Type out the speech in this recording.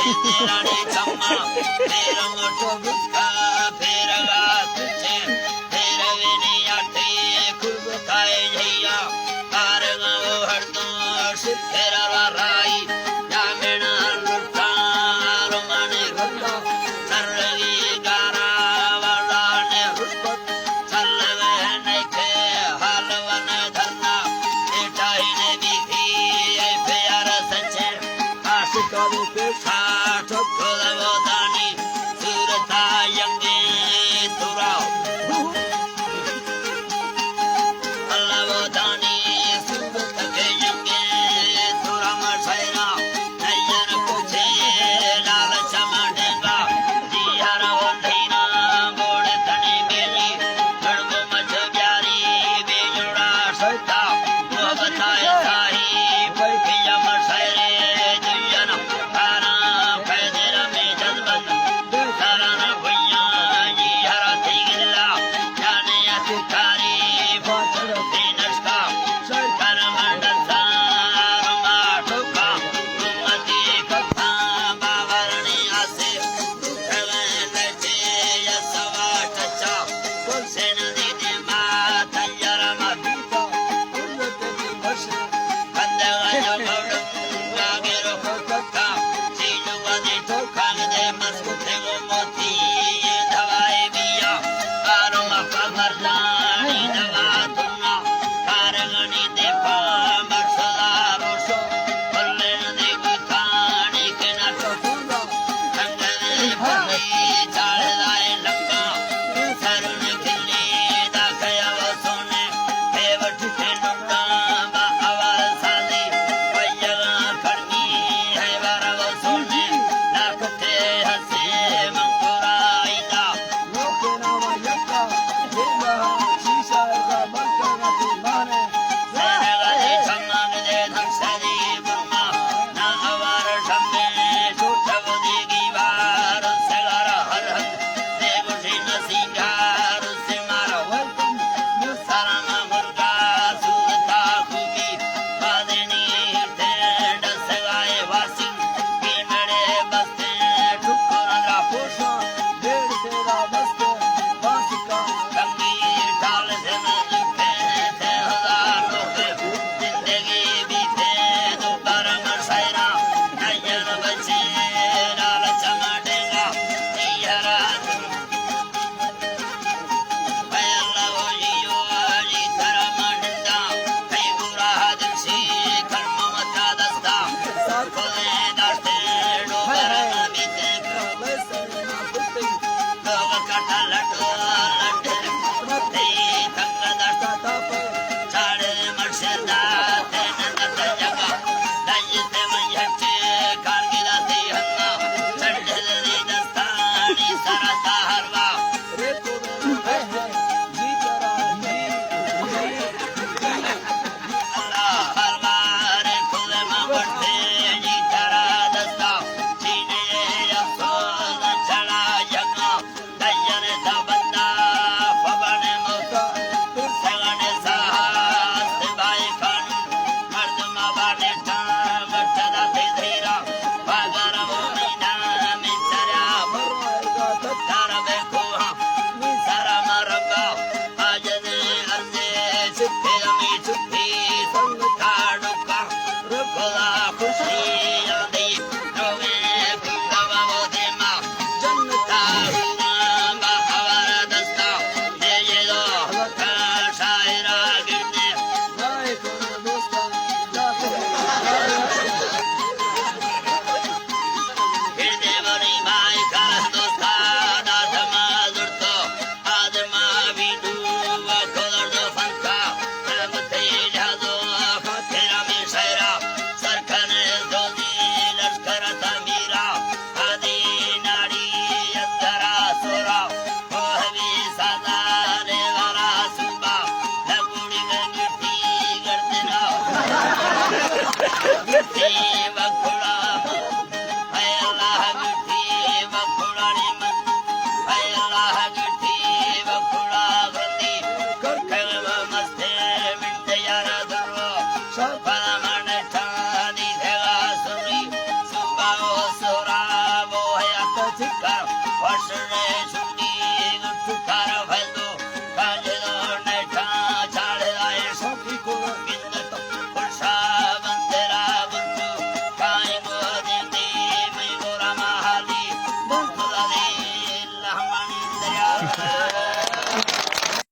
تیرانی چما، تیر موٹو بکا، پھیرگا تجھے، پھیروینے اٹے، کل بکائے جھیا، آرگا وہ ہر دوش، پھیرا را رائی، جامنا لٹا، رومانے گندا، سرگی گارا، وردانے رشبت، چلوے نئیکے، حالونے دھرنا، ایٹاہی نے بیتی، اے پیار سچے، عاشقانی پیشا، ٹھکر وہ دانی، صورتا ینگے ترا۔ اللہ وہ دانی، صورت کے ینگے ترا مشہرا، نین کچھے لال چمڑے با، جی ہر وہ دینا، بوڑ تنی بیلی، گڑ وہ مچ پیاری، بے جوڑا ستا، وہ بتائے ساہی، پیا مشہرے، جن